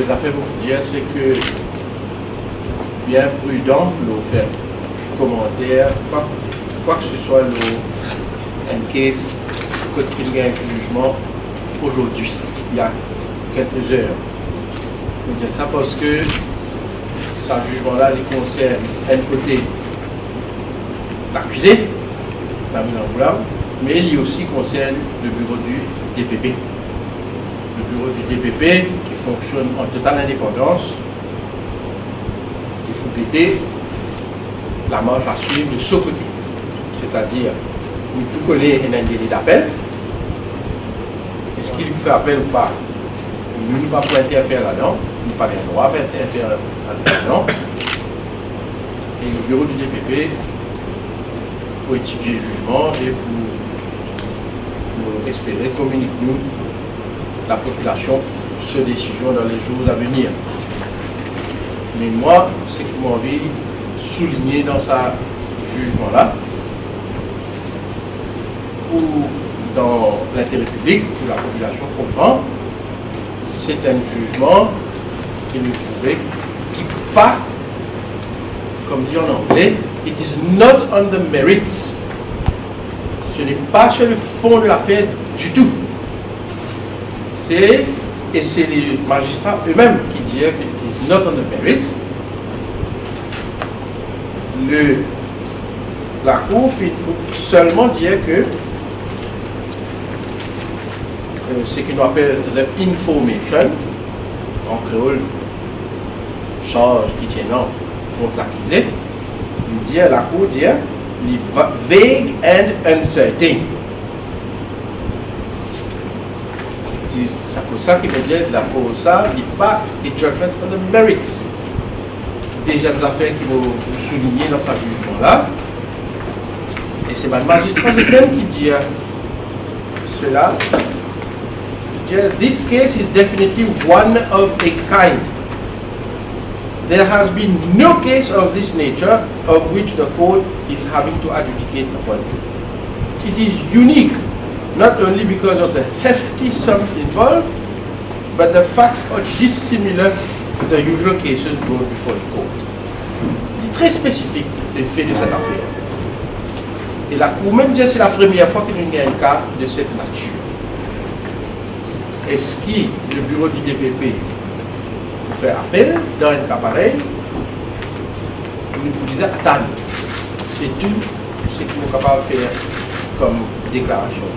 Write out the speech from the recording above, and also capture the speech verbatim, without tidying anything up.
Zafer mo pou dir, se ke bien pridan lor fer komanter, kwa, kwa ke se swa lor enn kes kot finn gagn zizman azordi, il y a quelques heures. Mo dir sa parski sa zizman la, li konsern enn kote lakize, Damian Angoulab, me li osi konsern le biro du D P P. Le biro du D P P ki fonksionn an total indepandans, e pou gete lamars a swiv de so kote. Setadir, nou tou kone ena enn dele dapel. Eski li pou fer apel ou pa? Nou, nou pa pou interfer ladan, nou pa gagn drwa fer interfer ladan. E le biro du D P P pou etidie zizman e pou, nou espere, kominik nou, lapopilasion, so desizion dan le zour a venir. Me mwa, seki mo anvi souligne dan sa zizman la, pou, dan lintere piblik, pou lapopilasion konpran, se enn zizman ki nou trouve ki pa, kouma dir an angle, it is not on the merits. Ce n'est pas sur le fond de l'affaire du tout. Se, e se les magistrats eux-mêmes ki dir ke it is not on the merits. Le, lakour finn selman dir ke, euh, seki nou apel the information, an kreol, sarz ki ti ena kont lakize, li dir, lakour dir, li va-, vague and uncertain. Ti, sa koz sa ki vedir lakoz sa, li pa a judgment on the merits. Deziem zafer ki mo souligne dan sa zizman la, e se bann mazistra zot mem ki dir sela, ki dir, this case is definitely one of a kind. There has been no case of this nature of which the court is having to adjudicate upon. It is unique, not only because of the hefty sums involved, but the facts are dissimilar to the usual cases brought before the court. Li tre spesifik, le fe de set afer. E lakour mem dir se la premie fwa ki nou gagn enn ka de set natir. Eski le biro du D P P pou fer apel dan enn ka parey? Nou pou dir atann. Se tou seki nou kapav fer kom deklarasion.